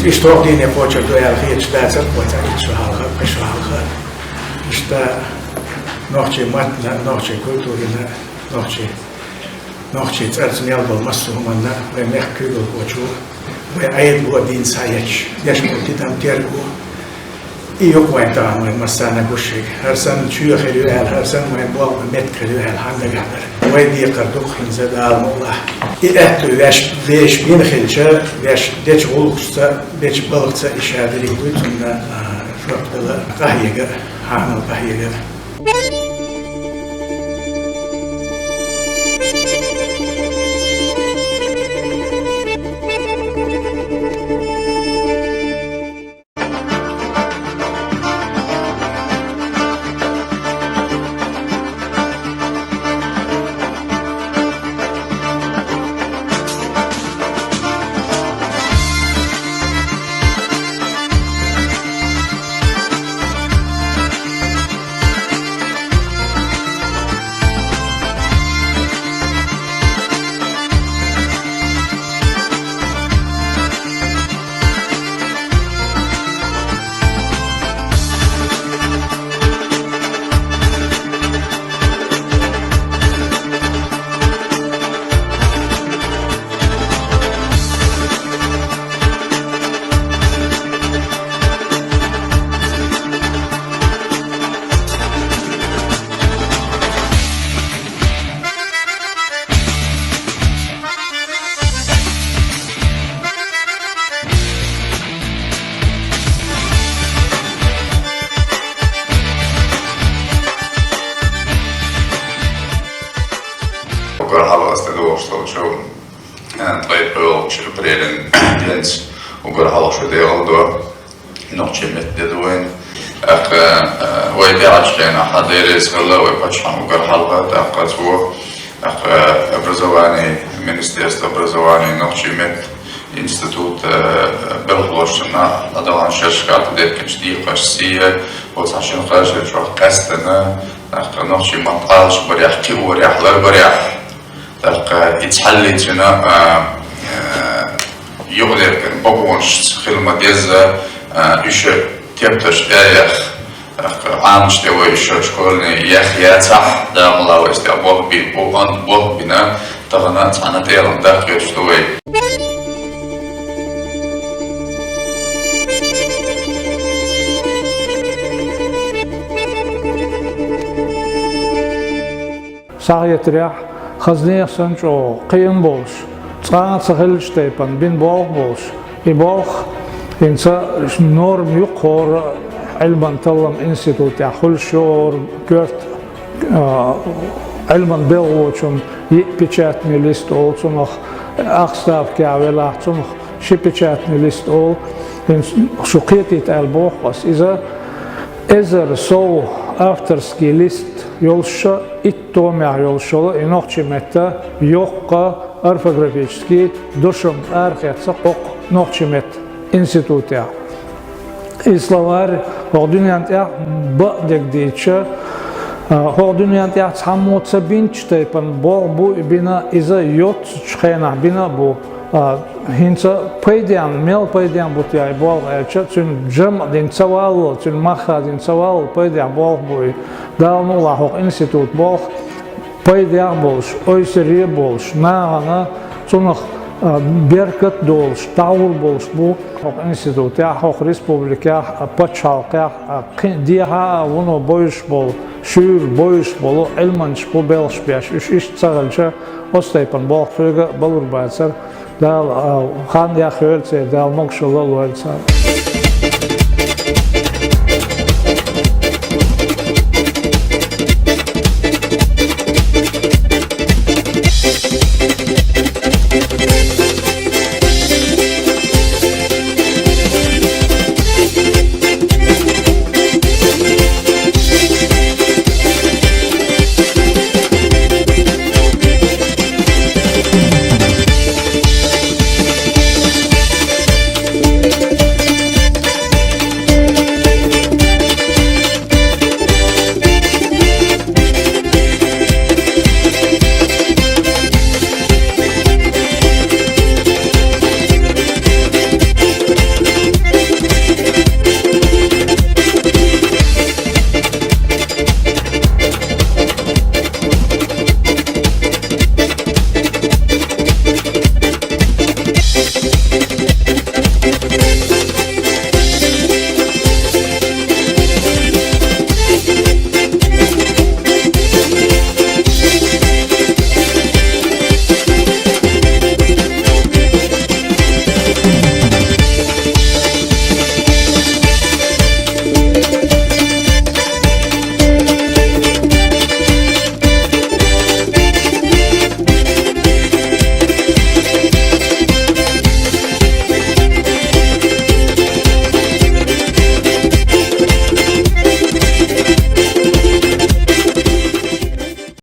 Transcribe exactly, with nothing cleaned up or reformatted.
Иштта хӀокху дийне кхочур ду аьлла хеташ дацара, оцу итт шо хьалха, кхо шо хьалха. Иштта нохчийн маттана, нохчийн культурина, нохчийн, нохчийн цӀарца мел болу массо а хӀуманна вайн мехкан куьйгалхочо вайн Ӏедало дийна схьаэцча, деш болу тидам терго. И ю-кх вайн тахана вайн массарна гуш ерг. ХӀара санна чоь хир ю аьлла, хӀара санна вайн болх бан меттиг хир ю аьлла хьанна дагахь дара. Вай декхар ду-кх хӀинца, Дала мукъалахь. И аьтту ваьш, вешан бина хилча, ваьш дечу гӀуллакхашца, дечу балхаца и ша дерриг дуй цунна, а, жоп дала къахьега, хьанал къахьега. Уггар хьалха ас тӀедогӀуш долчу, э, ткъе пхоьалгӀачу апрелан денца уггар хьалха шу декъала до. Нохчийн меттан де ду вайна. ТӀаккха, э, вай тӀаьхьарчу хенахь, Дела реза хуьлда, вай паччахьан уггар хьалха, тӀаккха цо, тӀаккха, э, образование, Министерство образования, нохчийн меттан институт, э, белхалошна ладогӀаран шерашкахь тӀедехкинчу декхаршца сий ян, оцу хьан шина кхачар чохь къаьстина, тӀаккха нохчийн мотт Ӏалашбарехь, кхиорехь, ларбарехь. ТӀаккха и цхьаллица, а, а, юкъадерг бакъонашца хила ма-дезза, а, уьш тептарш тӀе а яхна, тӀаккха Ӏамаш тӀе вай уьш школьный яхна яцахь, Дала мукъалахь вайца тӀехь болх бийр бу, амма болх бина, тахана цхьана тӀелан даккхийчу ду вай. Схьахетарехь, хаза нехан санна чӀогӀа кхиам болуш, цкъа а ца хиллачу тайпана бина болх болуш, и болх хӀинца норма ю-кх хӀора Ӏилман таллам институтехь хуьлуш йогӀура коьрта, а, Ӏилман белхалочун йиъ печатный лист олу цунах, ах ставкехь велахь, цунах ши печатный лист олу. ХӀинца шу кхетийта аьлла боху ас иза, эзар сов авторский лист йолуш, итт томехь йолуш йолу и нохчийн меттан йоккха орфографический дошам арахецна кху нохчийн меттан институтехь. И словарь хӀокху дуьнен тӀехь бакъдерг дийцича, а, хӀокху дуьнен тӀехь цхьаммо ца бинчу тайпана болх бу и бина, иза йоццачу хенахь бина а бу. А, хӀинца пайденна, мел пайденна бу те и болх аьлча, цуьнан жамӀ дина ца валлал, цуьнан мах хадийна ца валлал пайдехь болх бу и. Дала мукъалахь хӀокху институтан болх пайдехь а болуш, ойсаре а болуш, нахана цунах, а, беркат а долуш, дӀагӀур болуш бу. ХӀокху институтехь, хӀокху республикехь, а, пачхьалкхехь, а, кхин а дехьа а вуно бовзуш болу, шуьйра бовзуш болу Ӏилманчаш бу белхаш беш. Уьш иштта ца хилча, оцу тайпана болх кхуьнга а балур бацара. Дала, а, хан яхйойла церан, Дала могушалла а лойла царна.